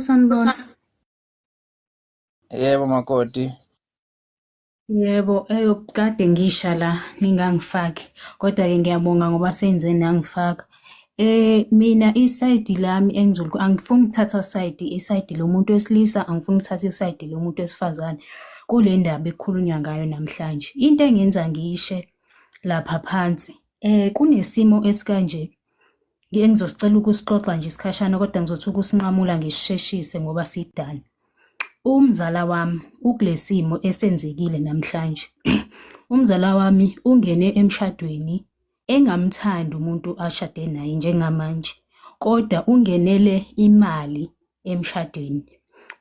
Sanibona. Yebo makoti. Yebo, kade ngisha la ningangifaki. Kodwa-ke ngiyabonga ngoba senze nangifaka. Mina isayidi lami angifuni ukuthatha sayidi, isayidi lomuntu wesilisa, angifuni ukuthatha isayidi lomuntu wesifazane kule ndaba ekukhulunywa ngayo namhlanje. Into engenza ngishe lapha phansi, kunesimo esikanje engizosicela ukusixoxa nje isikhashana kodwa ngizothi ukusinqamula ngisisheshise ngoba sidala. Umzala wami ukule simo esenzekile namhlanje. Umzala wami ungene emshadweni engamthandi umuntu ashade naye njengamanje, kodwa ungenele imali emshadweni.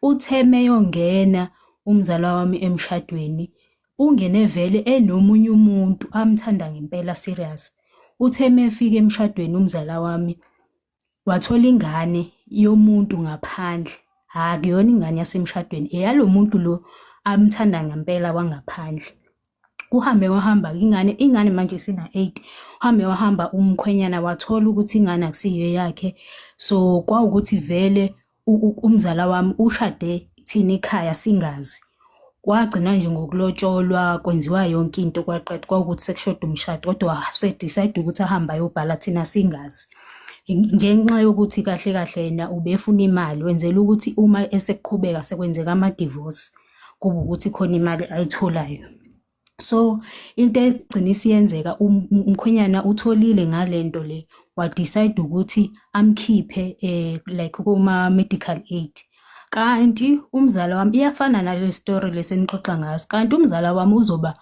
Uthe meyongena umzala wami emshadweni, ungene vele enomunye umuntu amthanda ngempela serious. Uthe mefika emshadweni umzala wami wathola ingane yomuntu ngaphandle, akuyona ingane yasemshadweni, eyalo muntu lo amthanda ngempela wangaphandle. Kuhambe kwahamba-ke ingane, ingane manje isina-8. Uhambe wahamba umkhwenyana wathola ukuthi ingane akusiyo eyakhe. So kwawukuthi vele umzala wami ushade thina ekhaya singazi. Kwagcina nje ngokulotsholwa kwenziwa yonke into kwaqedwa kwawukuthi sekushoda umshado kodwa wase-decide ukuthi ahambe ayobhala thina singazi. Ngenxa yokuthi kahle kahle yena ubefuna imali wenzela ukuthi uma eseqhubeka sekwenzeka ama-divorce kube ukuthi khona imali ayitholayo. So into egcina isiyenzeka umkhwenyana utholile ngale nto le wa-decide ukuthi amkhiphe like kuma-medical aid. Kanti umzala wami iyafana nale story lesi enixoxa ngaso, kanti umzala wami uzoba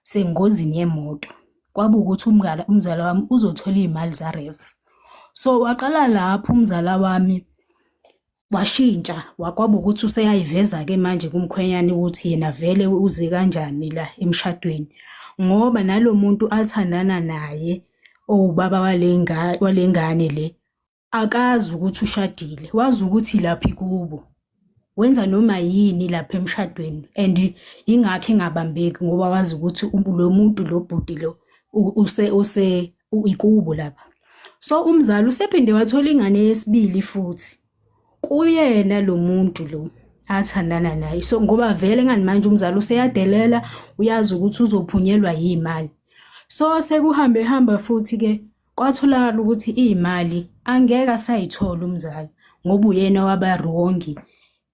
sengozini yemoto. Kwaba ukuthi umzala wami uzothola iy'mali za-RAF. So waqala lapho umzala wami washintsha wakwaba ukuthi useyayiveza-ke manje kumkhwenyane ukuthi yena vele uze kanjani la emshadweni ngoba nalo muntu athandana naye owubaba wale ngane le akazi ukuthi ushadile, wazi ukuthi lapha ikubo wenza noma yini lapha emshadweni and ingakho engabambeki ngoba wazi ukuthi lo muntu lo bhuti lo use use ikubo lapha. So umzali usephinde wathola ingane yesibili futhi kuyena lo muntu lo athandana naye. So ngoba vele ngani manje umzali useyadelela uyazi ukuthi uzophunyelwa yimali. So sekuhambe hamba futhi ke kwatholakala ukuthi iy'mali angeke asayithola umzali ngoba uyena owaba wrong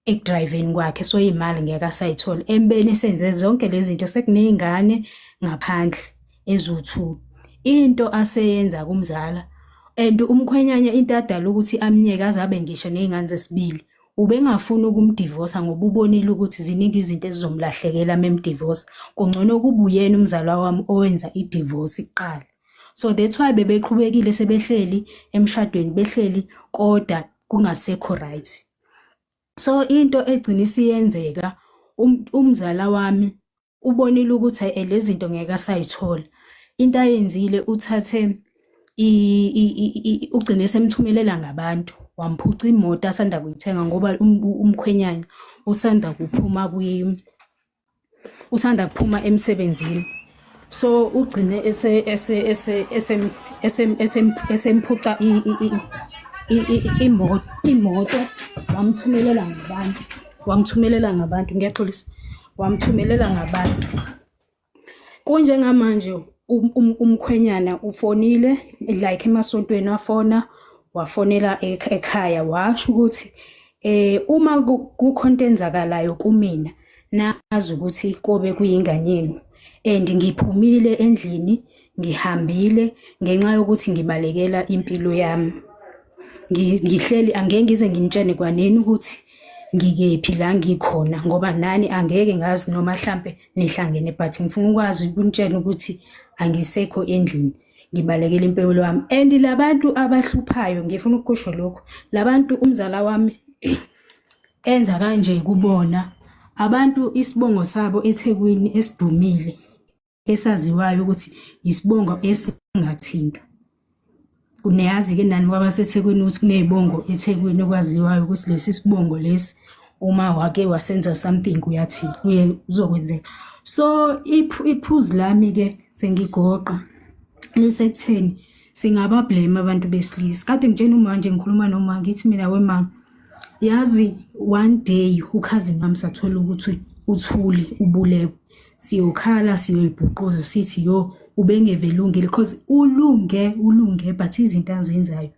ekudrayiveni kwakhe, so iy'mali ngeke asayithola. Empeleni esenze zonke lezi zinto sekuney'ngane ngaphandle eziwu-two. Into aseyenza kumzala and umkhwenyana into adala ukuthi amnyeke aze abe ngisho ney'ngane zesibili ubengafuni ukumdivosa ngoba ubonile ukuthi ziningi izinto ezizomlahlekela memdivosa. Kungcono kube uyena umzala wami owenza idivosi kuqala. So that's why bebeqhubekile sebehleli emshadweni behleli kodwa kungasekho right. So into egcina isiyenzeka umzala wami ubonile ukuthi hhayi lezi zinto ngeke asayithola. Into ayenzile uthathe ugcine esemthumelela ngabantu wamphuca imoto asanda kuyithenga ngoba umkhwenyana usanda kuphuma usanda kuphuma emsebenzini. So ugcine esemphuca imoto wamthumelela ngabantu, wamthumelela ngabantu, ngiyaxolisa, wamthumelela ngabantu. Kunjengamanje umkhwenyana ufonile like emasontweni wafona wafonela ekhaya washo ukuthi uma kukhona into enzakalayo kumina nazi ukuthi kobe kuyingane yenu and ngiphumile endlini ngihambile ngenxa yokuthi ngibalekela impilo yami. Ngihleli angeke ngize nginitshene kwanini ukuthi ngikephi la ngikhona ngoba nani angeke ngazi noma hlampe nihlangene but ngifuna ukwazi ukunitshela ukuthi angisekho endlini ngibalekela impilo yami. And labantu abahluphayo ngifuna ukusho lokhu, labantu umzala wami enza kanje kubona abantu isibongo sabo eThekwini esidumile esaziwayo ukuthi isibongo esingathintwa. Niyazi-ke nani kwabaseThekwini ukuthi kuney'bongo eThekwini okwaziwayo ukuthi lesi sibongo lesi uma wake wasenza something uyathintwa kuye kuzokwenzeka. So iphuzu lami-ke sengigoqa lisekutheni singaba-blame abantu besilisa. Kade ngitshena uma nje ngikhuluma noma ngithi mina wema Yazi one day ukhazini wami sathola ukuthi uthuli ubulewe. Siyokhala siyoyibhuquza sithi yo ubengeve elungile because ulunge ulunge but izinto azenzayo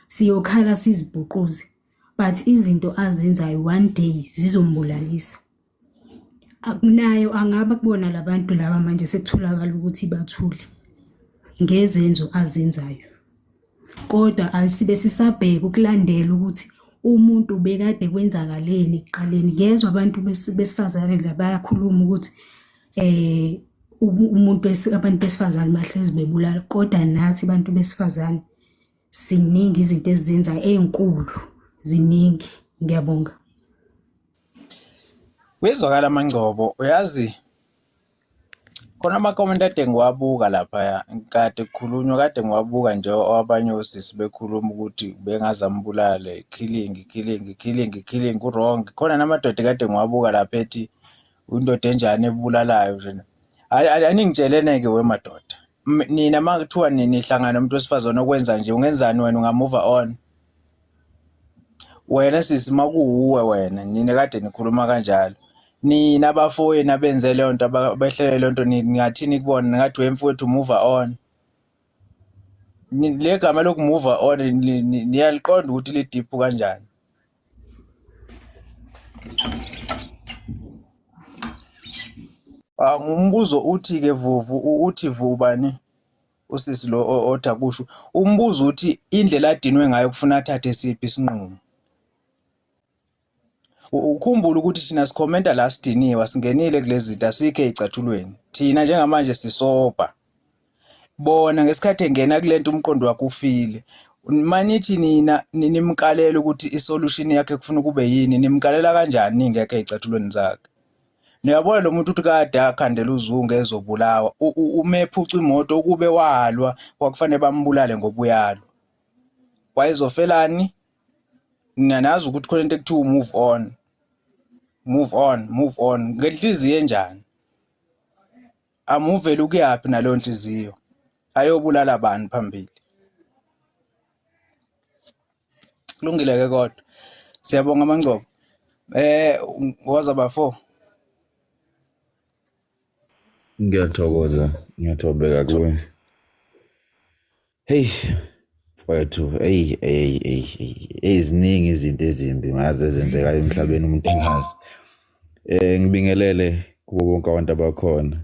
siyokhala sizibhuquze but izinto azenzayo one day zizombulalisa. Nayo angaba kubona labantu laba manje sekutholakala ukuthi bathule ngezenzo azenzayo. Kodwa asibe sisabheka ukulandela ukuthi umuntu bekade kwenzakaleni ekuqaleni. Ngiyezwa abantu besifazane la bayakhuluma ukuthi umuntu abantu besifazane bahlezi bebulala, kodwa nathi bantu besifazane ziningi izinto esizenzayo ey'nkulu, ziningi. Ngiyabonga. Kuyezwakala Mangcobo, uyazi khona ama-comment ade ngiwabuka laphaya kade kukhulunywa kade ngiwabuka nje abanye osisi bekhuluma ukuthi bengaze ambulale killing killing killing killing ku-wrong. Khona namadoda kade ngiwabuka lapha ethi indoda enjani ebulalayo nje. Aningitshelene-ke we madoda, nina uma kuthiwa nihlangana nomuntu wesifazane okwenza nje ungenzani wena, unga-move on? Wena sisi makuwuwe wena nina kade nikhuluma kanjalo, nina abafowenu abenze leyo nto abehlele leyo nto ningathini kubona? Ningathi we mfowethu move on? Le gama loku-move on niyaliqonda ukuthi li-deep kanjani? Umbuzo uthi-ke Vuvu, uthi Vu ubani usisi lo othi akusho, umbuzo uthi indlela adinwe ngayo kufuna athathe siphi isinqumo? Ukhumbule ukuthi thina sikhomenta la sidiniwe, asingenile kulezi zinto, asikho ey'cathulweni thina njengamanje sisobha. Bona ngesikhathi engena kule nto umqondo wakhe ufile. Manithi nina nimkalela ukuthi isolution yakhe kufuna kube yini, nimkalela kanjani ningekho ey'cathulweni zakhe? Niyabona lo muntu uthi kade akhandela uzungu ezobulawa, uma ephuca imoto ukube walwa kwakufanele bambulale ngobuyalo. Wayezofelani? Nina nazi ukuthi khona into ekuthiwa move on, move on, move on ngenhliziyo enjani? Amuvele ukuyaphi naleyo nhliziyo? Ayobulala bani phambili? Kulungile ke kodwa. Siyabonga Mangcobo. Woza bafo. Ngiyathokoza, ngiyathobeka kuwe. Hey mfowethu, hey hey hey hey, ziningi izinto ezimbi ngazi ezenzekayo emhlabeni umuntu engazi. Ngibingelele kubo bonke abantu abakhona.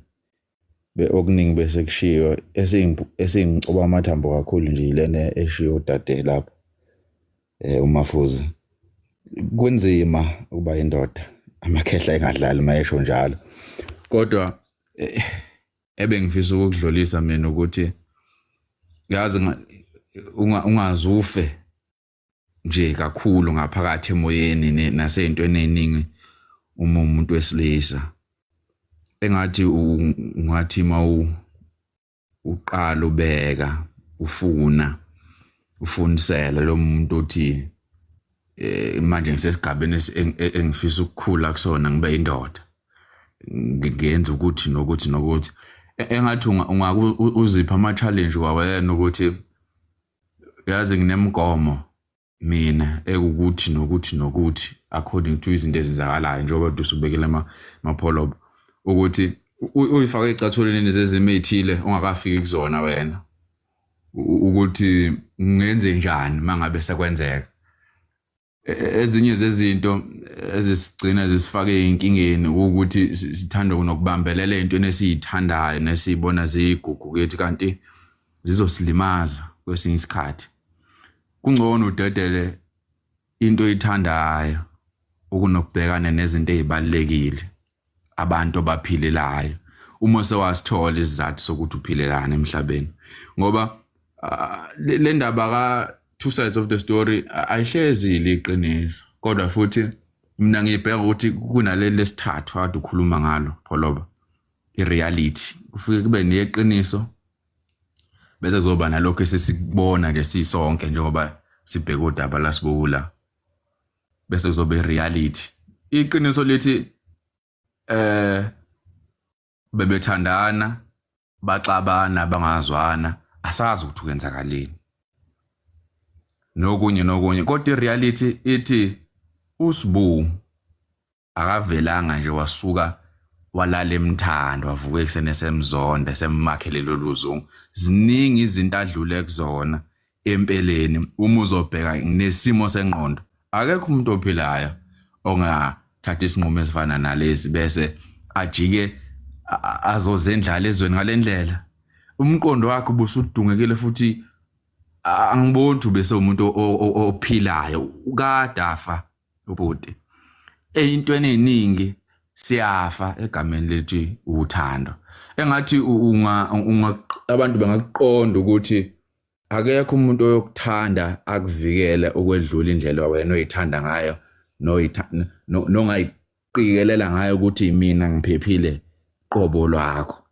Okuningi bese kushiwo esingicoba amathambo kakhulu nje ilena eshiwo udade lapha. uMafuza. Kunzima ukuba indoda, amakhehla engadlali mayesho njalo. Kodwa ebengifisa ukukudlulisa mina ukuthi yazi ungaze ufe nje kakhulu ngaphakathi emoyeni nasey'ntweni ey'ningi uma umuntu wesilisa. Engathi ungathi uma uqala ubeka ufuna ufunisela lo muntu othi manje ngisesigabeni engifisa ukukhula kusona ngibe indoda, ngenza ukuthi nokuthi nokuthi. Engathi uzipha ama-challenge kwawena ukuthi yazi nginemigomo mina ekukuthi nokuthi nokuthi according to izinto ezenzakalayo njengoba usubekile amapholoba ukuthi uyifake ecathulweni zezimo ey'thile ongakafiki kuzona wena ukuthi ngenze njani mangabe sekwenzeka. Ezinye zezinto ezisigcina zisifake ey'nkingeni ukuthi sithanda nokubambelela ey'ntweni esiy'thandayo nesiy'bona ziyigugu kithi kanti zizosilimaza kwesinye isikhathi. Kungcono udedele into oyithandayo ukunokubhekana nezinto ey'balulekile abantu abaphilelayo uma sewasithola isizathu sokuthi uphilelani emhlabeni. Ngoba le ndaba ka two sides of the story ayihlezi iqiniso, kodwa futhi mina ngiyibheka ukuthi kunaleli lesithathu akade ukhuluma ngalo Pholoba, i-reality. Kufike kube neqiniso bese kuzoba nalokho esesikubona nje sisonke njengoba sibheke udaba lasibukula, bese kuzoba i-reality. Iqiniso lithi bebethandana baxabana bangazwana, asazi ukuthi kwenzakaleni nokunye nokunye, kodwa i-reality ithi uSbu akavelanga nje wasuka walala emthando, wavuka ekuseni esemzonda esemmakhele lolu zungu. Ziningi izinto adlule kuzona empeleni. Uma uzobheka nesimo sengqondo, akekho umuntu ophilayo ongathatha isinqumo esifana nalesi bese ajike azozendlala ezweni ngalendlela. Umqondo wakhe ubusudungekile futhi angiboni ukuthi bese umuntu ophilayo kade afa ubhuti. Eyintweni eziningi siyafa egameni lethi uthando. Engathi unga abantu bengakuqonda ukuthi akekho umuntu oyokuthanda akuvikele ukwedlula indlela wena oyithanda ngayo nongayiqikelela ngayo ukuthi mina ngiphephile qobo lwakho.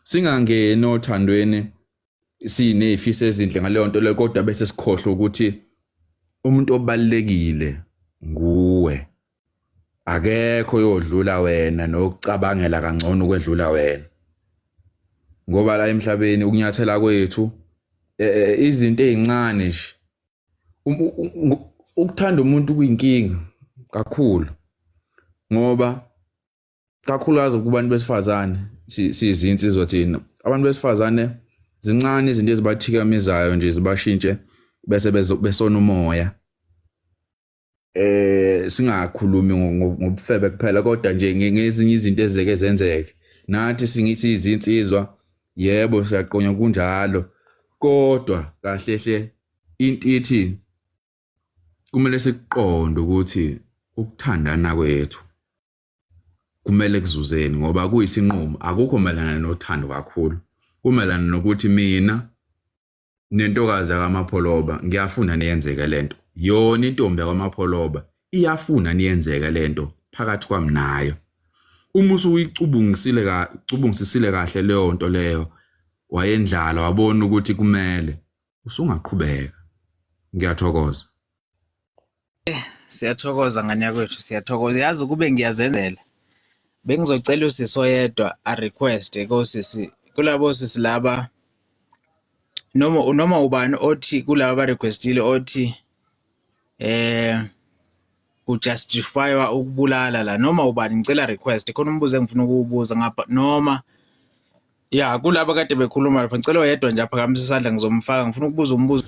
Singangeni othandweni sinezifiso ezinhle ngaleyo nto leyo, kodwa bese sikhohlwa ukuthi umuntu obalekile nguwe. Akekho yodlula wena nokucabangela kangcono ukwedlula wena, ngoba la emhlabeni ukunyathela kwethu izinto ezincane nje. Ukuthanda umuntu kuyinkinga kakhulu, ngoba kakhulukazi kubantu besifazane siyizinsizwa thina. Abantu besifazane zincane izinto ezibathikamizayo nje zibashintshe bese besona umoya. Singakhulumi ngobufebe kuphela, kodwa nje ngezinye izinto ezeke zenzeke. Nathi siyizinsizwa, yebo siyaqonya kunjalo, kodwa kahle hle into ithi kumele sikuqonde ukuthi ukuthandana kwethu kumele kuzuzeni, ngoba kuyisinqumo. Akukho mayelana nothando kakhulu, kumelana nokuthi mina nentokazi yakwaMapholoba ngiyafuna niyenzeke lento, yona intombi yakwaMapholoba iyafuna niyenzeke lento phakathi kwami nayo. Uma usuyicubungisile cubungisisile kahle leyo nto leyo, wayendlala wabona ukuthi kumele, usungaqhubeka. Ngiyathokoza. Siyathokoza ngane yakwethu, siyathokoza. Yazi ukube ngiyazenzela, bengizocela usisi oyedwa a request kosisi, kulabo sisi laba, noma ubani othi kulaba ba requestile othi kujustifywa ukubulala la, noma ubani ngicela request, khona umbuzo engifuna ukuwubuza ngapha, noma ya kulaba kade bekhuluma lapha, ngicela oyedwa nje aphakamise isandla ngizomfaka, ngifuna ukubuza umbuzo.